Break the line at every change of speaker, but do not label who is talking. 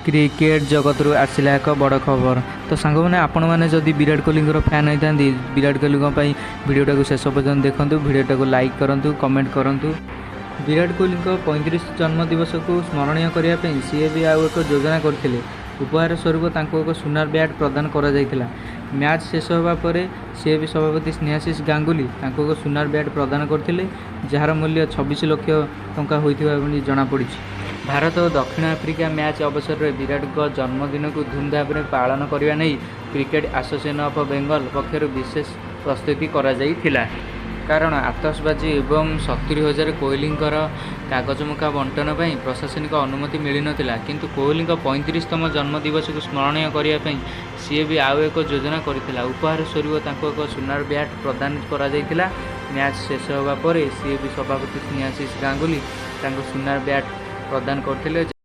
Cricket ଜଗତରୁ ଆସିଲା ଏକ ବଡ଼ ଖବର। ତ ସାଙ୍ଗମାନେ, ଆପଣମାନେ ଯଦି ବିରାଟ କୋହଲିଙ୍କର ଫ୍ୟାନ୍ ହୋଇଥାନ୍ତି, ବିରାଟ କୋହଲିଙ୍କ ପାଇଁ ଭିଡ଼ିଓଟାକୁ ଶେଷ ପର୍ଯ୍ୟନ୍ତ ଦେଖନ୍ତୁ। ଭିଡ଼ିଓଟାକୁ ଲାଇକ୍ କରନ୍ତୁ, କମେଣ୍ଟ କରନ୍ତୁ। ବିରାଟ କୋହଲିଙ୍କ 35 ଜନ୍ମଦିବସକୁ ସ୍ମରଣୀୟ କରିବା ପାଇଁ ସିଏ ବି ଆଉ ଏକ ଯୋଜନା କରିଥିଲେ। ଉପହାର ସ୍ୱରୂପ ତାଙ୍କୁ ଏକ ସୁନାର ବ୍ୟାଟ୍ ପ୍ରଦାନ କରାଯାଇଥିଲା। ମ୍ୟାଚ୍ ଶେଷ ହେବା ପରେ ସିଏବି ସଭାପତି ସ୍ନେହାଶିଷ ଗାଙ୍ଗୁଲି ତାଙ୍କୁ ଏକ ସୁନାର ବ୍ୟାଟ୍ ପ୍ରଦାନ କରିଥିଲେ, ଯାହାର ମୂଲ୍ୟ 26 ଲକ୍ଷ ଟଙ୍କା ହୋଇଥିବା ବୋଲି ଜଣାପଡ଼ିଛି। ଭାରତ ଓ ଦକ୍ଷିଣ ଆଫ୍ରିକା ମ୍ୟାଚ୍ ଅବସରରେ ବିରାଟଙ୍କ ଜନ୍ମଦିନକୁ ଧୁମଧାମରେ ପାଳନ କରିବା ନେଇ କ୍ରିକେଟ୍ ଆସୋସିଏସନ୍ ଅଫ୍ ବେଙ୍ଗଲ ପକ୍ଷରୁ ବିଶେଷ ପ୍ରସ୍ତୁତି କରାଯାଇଥିଲା। କାରଣ ଆତସବାଜି ଏବଂ 70,000 କୋହଲିଙ୍କର କାଗଜମୁଖା ବଣ୍ଟନ ପାଇଁ ପ୍ରଶାସନିକ ଅନୁମତି ମିଳିନଥିଲା। କିନ୍ତୁ କୋହଲିଙ୍କ 35ତମ ଜନ୍ମଦିବସକୁ ସ୍ମରଣୀୟ କରିବା ପାଇଁ ସିଏବି ଆଉ ଏକ ଯୋଜନା କରିଥିଲା। ଉପହାର ସ୍ୱରୂପ ତାଙ୍କୁ ଏକ ସୁନାର ବ୍ୟାଟ୍ ପ୍ରଦାନ କରାଯାଇଥିଲା। ମ୍ୟାଚ୍ ଶେଷ ହେବା ପରେ ସିଏବି ସଭାପତି ସ୍ନେହାଶିଷ ଗାଙ୍ଗୁଲି ତାଙ୍କୁ ସୁନାର ବ୍ୟାଟ୍ ପ୍ରଦାନ କରିଥିଲେ।